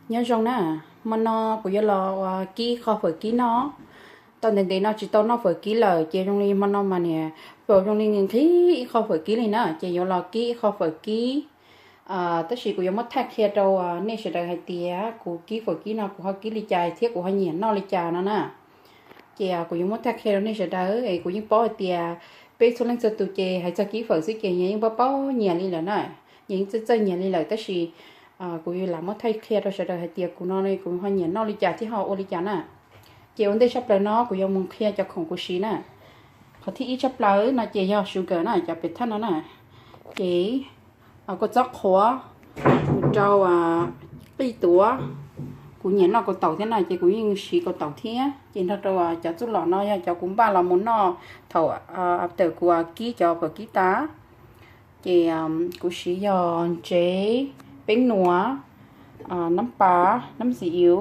Nyob zoo na, hmo no kuv yuav los ua kib ib qho fawm kib noj. Tau ntev ntev no tsis tau noj fawm kib lawm ces zoo li hmo no mas niam, fawm zoo li nqhis ib qho fawm kib li na, ces yuav los kib ib qho fawm kib. Tab sis kuv yuav muab thaij qhia rau nej sawv daws hais tias kuv kib fawm kib no kuv ho kib li cas thiab kuv ho nyiam noj li cas no na. Ces kuv yuav muab thaij qhia rau nej sawv daws es kuv yeej paub hais tias peb txhua leej txhua tus ces hais txog kib fawm xwb ces nyias yeej paub paub nyias li lawm na, nyias yeej txawj txawj nyias li lawm tab sis kuv lam muab thaij qhia rau sawv daws hais tias kuv no kuv ho nyiam noj li cas thiab ho ua li cas na. Ces ua ntej tshaj plaws no kuv yuav mus qhia cov khoom kuv siv na. Qhov thib ib tshaj plaws no ces yog sugar na, cov pem thaj no na. Ces kua txob qhuav, kuv rau qij tuav, kuv nyiam noj kaus taum thiab na ces kuv yeej siv kaus taum thiab. Ces nrog rau cov txuj lom no yog cov kuv npaj los mus noj thaum tawm kuv kib cov fawm kib tas. Ces kuv siv yog ntsev, peeb nuam, nab pas, nab xi iv,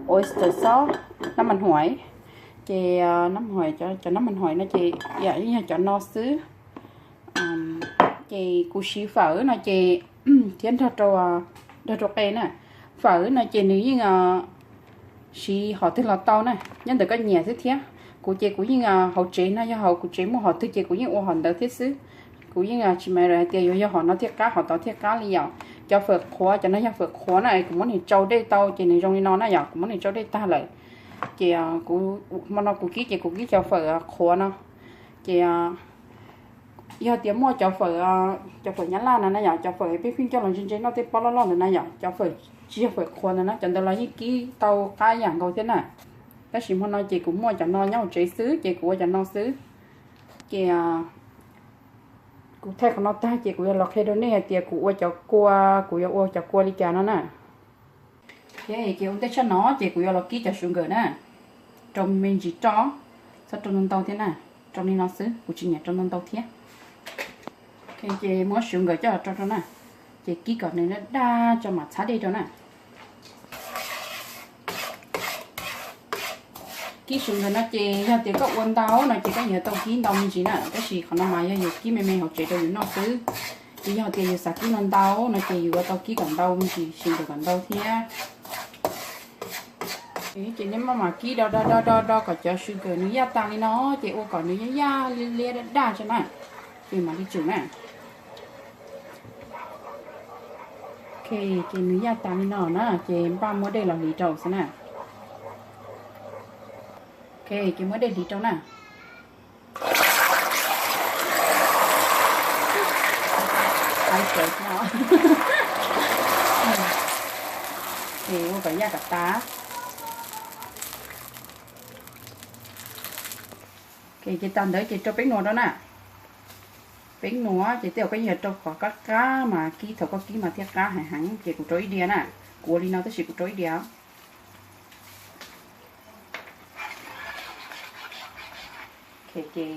oyster sauce, nab mas huaim. Ces nab mas huaim, cov nab mas huaim no ces yam yeej yog cov no xwb. Ces kuv siv fawm no ces thiab nrog rau, nrog rau qe na. Fawm no ces nws yeej siv hom twg los tau na, nyob ntawm koj nyiam xwb thiab. Kuv ces kuv yeej hauv tsev no yog hauv kuv tsev muaj hom twg ces kuv yeej ua hom ntawd thiab xwb. Kuv yeej tsis mam hais tias yuav yog hom no thiaj qab hom tod thiaj qab li yom. Cov fawm qhuav, cov no yog fawm qhuav na, kuv muab nws tsau dej tau ces nws zoo li no na yom, kuv muab nws tsau dej tag lawm. Ces kuv, hmo no kuv kib ces kuv kib cov fawm qhuav no. Ces yog tias muaj cov fawm, cov fawm nyab laj no na yom, cov fawm peb pheej coj los ntse ntse noj tej pob loj loj ntawd na yom, cov fawm tsis yog fawm qhuav ntawd na, cov ntawd los yeej kib tau qab ib yam nkaus thiab na. Tab sis hmo no ces kuv muaj cov no nyob hauv tsev xwb ces kuv ua cov no xwb. Ces kuv thaij qhov no tag ces kuv yuav los qhia rau nej hais tias kuv ua cov kua, kuv yuav ua cov kua li cas no na. Ces ua ntej tshaj no ces kuv yuav los kib cov sugar na, rau me ntsis roj, txhob rau ntau ntau thiab na, rau li no xwb, kuv tsis nyiam rau ntau ntau thiab. Ces muab sugar coj los rau rau na, ces kib kom nws daj daj tso mam txhab dej rau na. Kib sugar no ces yog tias koj ua ntau no ces koj yuav tau kib ntau me ntsis na, tab sis qhov no mas yog yus kib me me hauv tsev rau yus noj xwb. Ces yog tias yus xav kib ntau ntau no ces yus yuav tau kib kom ntau me ntsis, sugar kom ntau thiab. Ces nej maj mam kib do do do do do kom cov sugar nws yaj tas li no, ces ua kom nws yaj yaj liab liab daj daj tso na, ces mam li tsum na. Ok, ces nws yaj tas li no na, ces npaj muab dej los hliv rau xwb na. Ok, ces muab dej hliv rau na. Ua kom yaj kom tas. Ok, ces tas ntawd ces rau peeb nuam rau na. Peeb nuam ces tej zaum koj yeej yuav rau qhov qab qab mas kib, thaum koj kib mas thiaj qab heev heev, ces kuv rau ib diav na. Kuv ua li no tab sis kuv rau ib diav. Ok, ces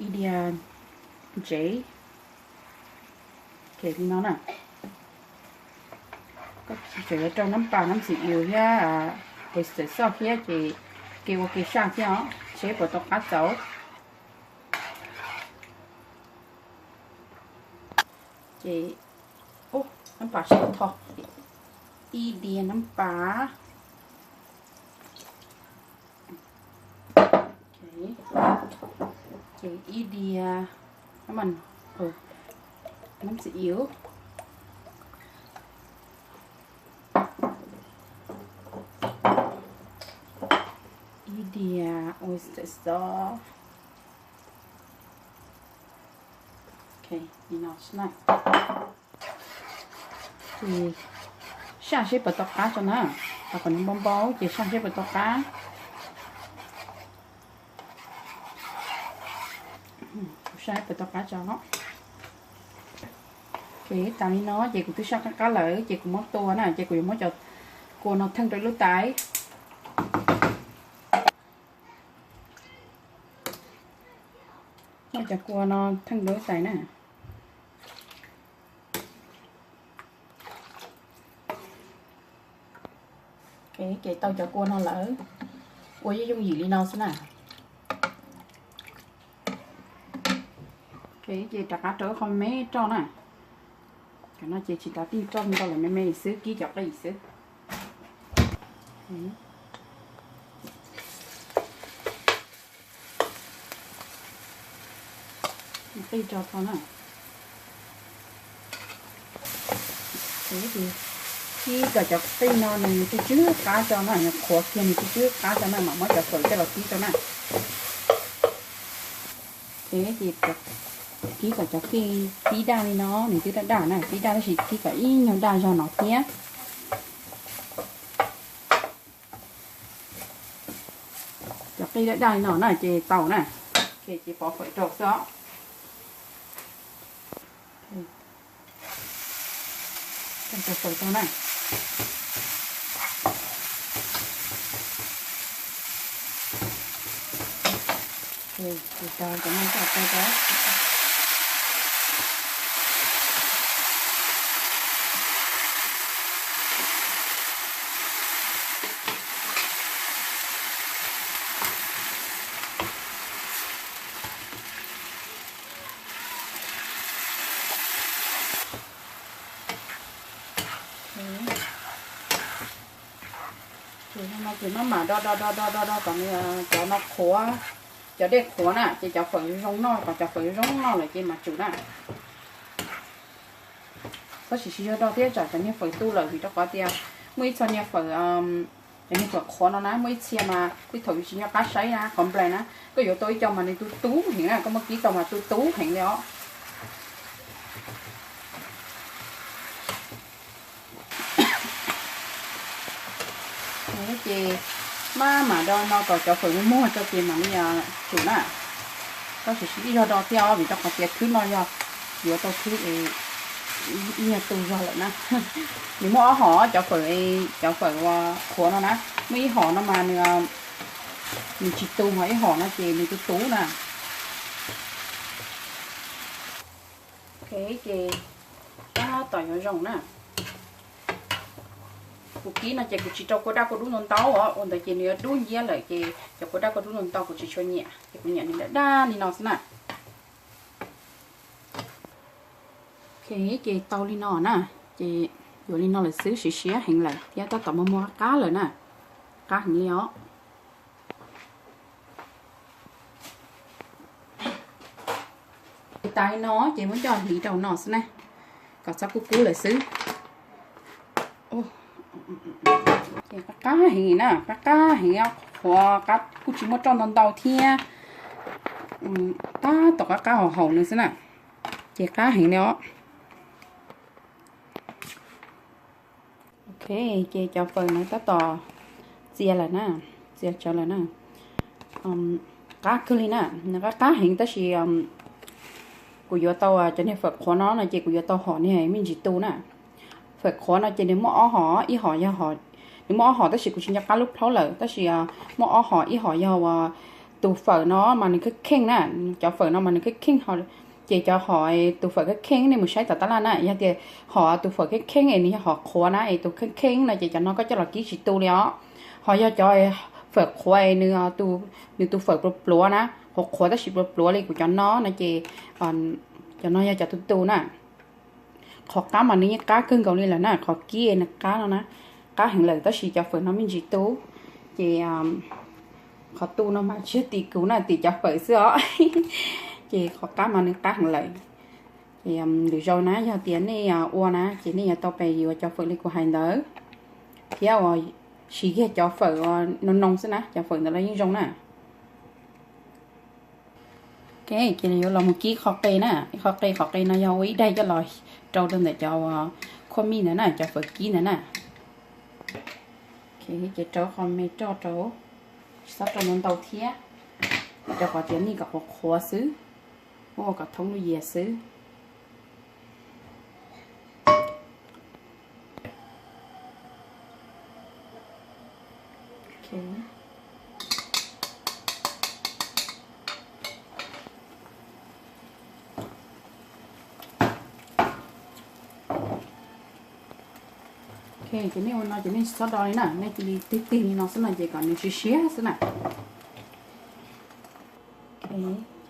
ib diav ntsev. Ok, li no na. Koj tseem yuav rau nab pas, nab xim ius thiab oyster sauce thiab ces kev ua kev saj thiab os, seb puas tau qab txaus. Ces nab pas sib tho, ib diav nab pas, ces ib diav nab xim ius, ib diav oyster sauce. Ces saj seb puas tau qab tso na, kom nws npau npau ces saj seb puas tau qab. Kuv saj puas tau qab tso. Ces tas li no ces kuv twb saj qab qab lawm ces kuv muab tua na, ces kuv yuav muab cov kua no theej rau ib lub tais. Muab cov kua no theej rau lub tais na. Ces tau cov kua no lawm, ua yooj yooj yim li no xwb na. Ces rov qab rau ib qho me roj na. Cov no ces tsis tas tij roj ntau lawm, me me xwb, kib cov qij xwb. Qij rau tau na. Kib kom cov qij no nws tsw tsw qab tso na, nws qhuav kiag nws tsw tsw qab tso na mam muab cov fawm coj los kib rau na. Ces kib kom cov qij pib daj li no, nws twb daj daj na, pib daj tab sis kib kom ib nyuag daj zog no thiab. Cov qij daj daj li no na ces tau na. Ces pov fawm rau xwb os. Cov fawm tau na. Ces rau cov no coj tau rau. Ces no ces maj mam do do do do do do kom cov no qhuav, cov dej qhuav na ces cov fawm zoo noj, kom cov fawm zoo noj lawm ces mam tsum na. Tab sis tsis yog do thiab, tsam cov niag fawm tu lawm vim rau qhov tias muaj ib txhia niag fawm, cov niag fawm qhuav no na muaj ib txhia mas tej thaum yus tsis nco qab saib na, qhov nplais na, koj yuav tau ib co mas nws tu tu heev na, koj muab kib tau mas tu tu heev li os. Ces maj mam do no kom cov fawm muag muag tso ces mam li tsum na. Tab sis ib zog do thiab os vim rau qhov tias khwb no yog yuav tau khwb ib nyuag tu zog lawm na. Nws muaj ob hom cov fawm, cov fawm qhuav no na, muaj ib hom no mas nws, nws tsis tu, ho ib hom no ces nws tu tu na. Ok, ces tab tom yuav zoo na. Kuv kib no ces kuv tsis rau kua daj kua dub ntau ntau os, ua ntawd ces nws yuav dub nciab lawm ces cov kua daj kua dub ntau ntau kuv tsis tshua nyiam, ces kuv nyiam nws daj daj li no xwb na. Ok, ces tau li no na, ces yuav li no lawm xwb, siav siav heev lawm thiab tab tom muag muag qab lawm na, qab heev li os. Ces tas li no ces muab coj hliv rau no xwb na, kom txhob kub kub lawm xwb. Ces qab qab heev na, qab qab heev, qhuav qab kuj tsis muaj roj ntau ntau thiab, tab tom qab qab haum haum nws xwb na, ces qab heev li os. Ok, ces cov fawm no tab tom txia lawm na, txia tsawv lawm na. Qab kawg li na, nws qab qab heev tab sis kuv yuav tau cov niag fawm qhuav no no ces kuv yuav tau hom niag me ntsis tu na. Fawm qhuav no ces nws muaj ob hom, ib hom yog, nws muaj ob hom tab sis kuv tsis nco qab lub plaub lawm, tab sis muaj ob hom, ib hom yog tus fawm no mas nws kheej kheej na, cov fawm no mas nws kheej kheej, ces cov hom tus fawm kheej kheej nej mus saib tom tab laj na, yog tias hom tus fawm kheej kheej es nws yog hom qhuav na es tus kheej kheej no ces cov no koj coj los kib tsis tu li os. Ho yog cov fawm qhuav es nws, nws tus fawm pluav pluav na, qhuav qhuav tab sis pluav pluav li kuv cov no no ces cov no yog cov tu tu na. Qhov qab mas nws yeej qab kawg nkaus li lawm na, qhov kib nws qab no na, qab heev lawm tab sis cov fawm no me ntsis tu, ces qhov tu no mas tsis yog tim kuv na, tim cov fawm xwb os. Ces qhov qab mas nws qab heev lawm. Ces lwm zaus na yog tias nej ua na ces nej yuav tau pes yuav cov fawm li kuv hais ntawd, thiab uas siv kiag cov fawm no no xwb na, cov fawm ntawd los yeej zoo na. Ok, ces yuav los mus kib qho qe na, qho qe, qhov qe no yog ua ib daig coj los rau rau ntawm cov khuab mij ntawd na, cov fawm kib ntawd na. Ces rau qho me roj rau, tsis txhob rau ntau ntau thiab, rau qhov tias nej kom qhuav qhuav xwb, ua kom thoob lub yias xwb. Ok, ces nej ua no ces nej tsis txhob do li na, nej cia li tig tig li no xwb no ces kom nws siav siav xwb na. Ok,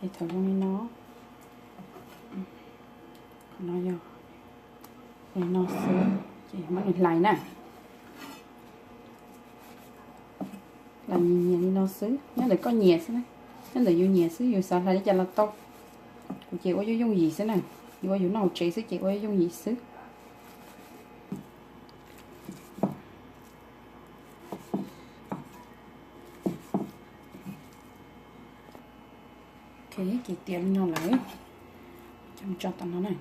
ces thaum zoo li no, qhov no yog Li no xwb, ces muab nws hlais na. Hlais nyias nyias li no xwb, nyob ntawm koj nyiam xwb, nyob ntawm yus nyiam xwb, yus xav hlais li cas los tau. Kuv ces ua yooj yooj yim xwb na, yus ua yus noj tsev xwb ces ua yooj yim xwb. Ok, ces tiav li no lawm, coj mus tso tom no na.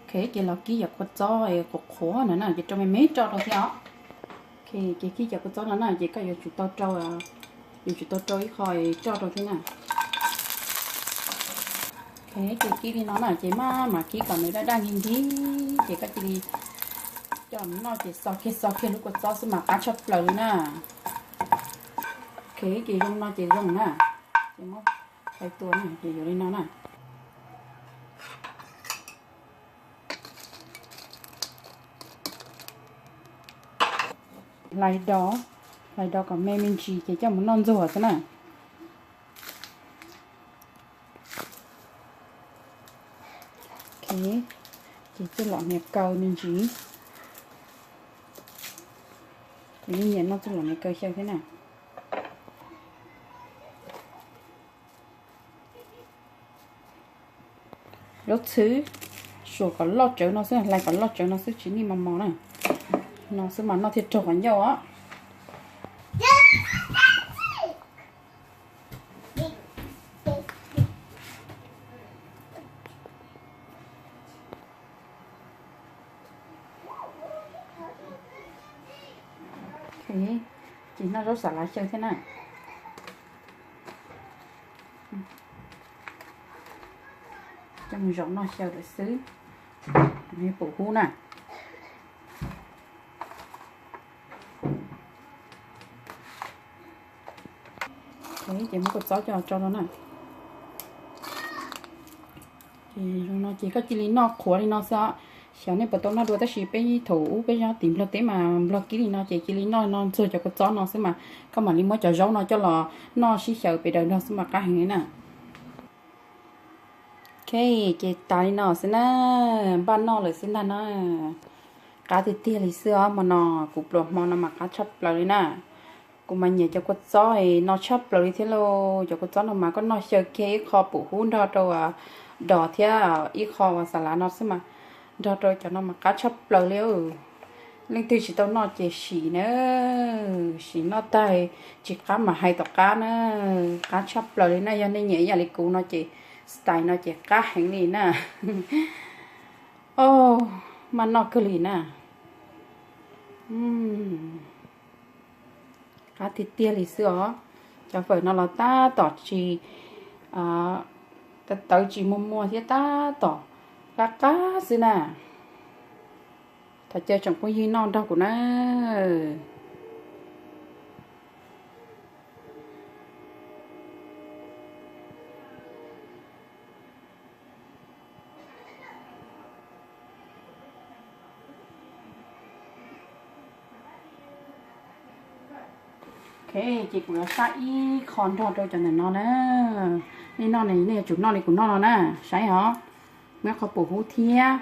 Ok, ces los kib cov kua txob qhuav qhuav no na, ces rau me me roj rau thiab os. Ok, ces kib cov kua txob no na, ces koj yuav tsum tau rau, yuav tsum tau rau ib qho roj rau thiab na. Ok, ces kib li no na, ces maj mam kib kom nws daj daj nkig nkig, ces koj cia li coj noj ces xo kiag xo kiag lub kua txob xwb mas qab tshaj plaws li na. Ok, ces zoo no ces zoo na, ces muab hlais tua na, ces yuav li no na. Hlais do, hlais do kom me me ntsis ces coj mus noj ntxuag xwb na. Ok, ces txuj lom hniav kaw me ntsis. Kuv yeej nyiam noj txuj lom hniav kaw xyaw thiab na. Zaub txhwb, suam kom loj tsawv no xwb, hlais kom loj tsawv no xwb, tsis nij mos mos na. No xwb mas noj thiaj raug qhov ncauj os. Ces noj zaub xav lav xyaw thiab na. Coj mus zaum noj xyaw lawm xwb, pum hub na. Ces muab kua txob coj tso no na. Ces zoo no ces koj cia li noj qhuav li no xwb os. Xyov nej puas tau noj dua tab sis peb thaum ub peb nyob tim Nplog teb mas Nplog kib li no ces cia li noj no ntxuag cov kua txob no xwb mas koj mam li muab cov zaub no coj los noj sib xyaw pem daws nrog xwb mas qab heev li na. Ok, ces tas li no xwb na, npaj noj lawm xwb ntag na. Qab tiag tiag li xwb os, hmo no kuv pluas hmo no mas qab tshaj plaws li na. Kuv mas nyiam cov kua txob no tshaj plaws li thiab lauj. Cov kua txob no mas koj noj xyaw kiag ib qho pum hub nrog rau dos thiab ib qho uas xas lav no xwb mas nrog rau cov no mas qab tshaj plaws li. Leej twg tsis tau noj ces sim na, sim noj tag tsis qab mas hais tom qab na. Qab tshaj plaws li na, yog nej nyiam ib yam li kuv no ces style no ces qab heev li na. O, maj noj kawg li na. Qab tiag tiag li xwb os. Cov fawm no los tab tom tsis, tawv tsis muag muag thiab tab tom qab qab xwb na. Thov caw tsoom phooj ywg noj nrog kuv na. Ok, ces kuv yuav sab ib qho nrog rau cov ntawm no na. Nej noj ne, nej yuav tsum noj li kuv noj no na, saib os. Muab ib qho pum hub thiab,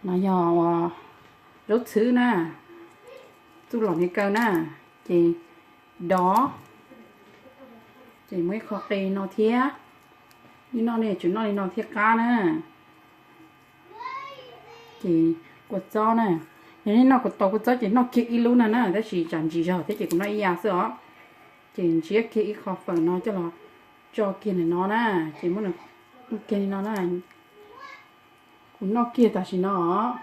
no yog zaub txhwb na, txuj lom hniav kaw na, ces dov, ces muab ib qho qe no thiab. Nej noj nej yuav tsum noj li no thiaj qab na. Ces kua txob na, yog nej noj kuv tau kua txob ces noj kiag ib lub no na, tab sis tsam ntsis zog thiab ces kuv noj ib yam xwb os. Ces ntsiab kiag ib qho fawm no coj los tso kiag ntawm no na, ces muab kiag li no na. Kuv noj kiag tam sim no os.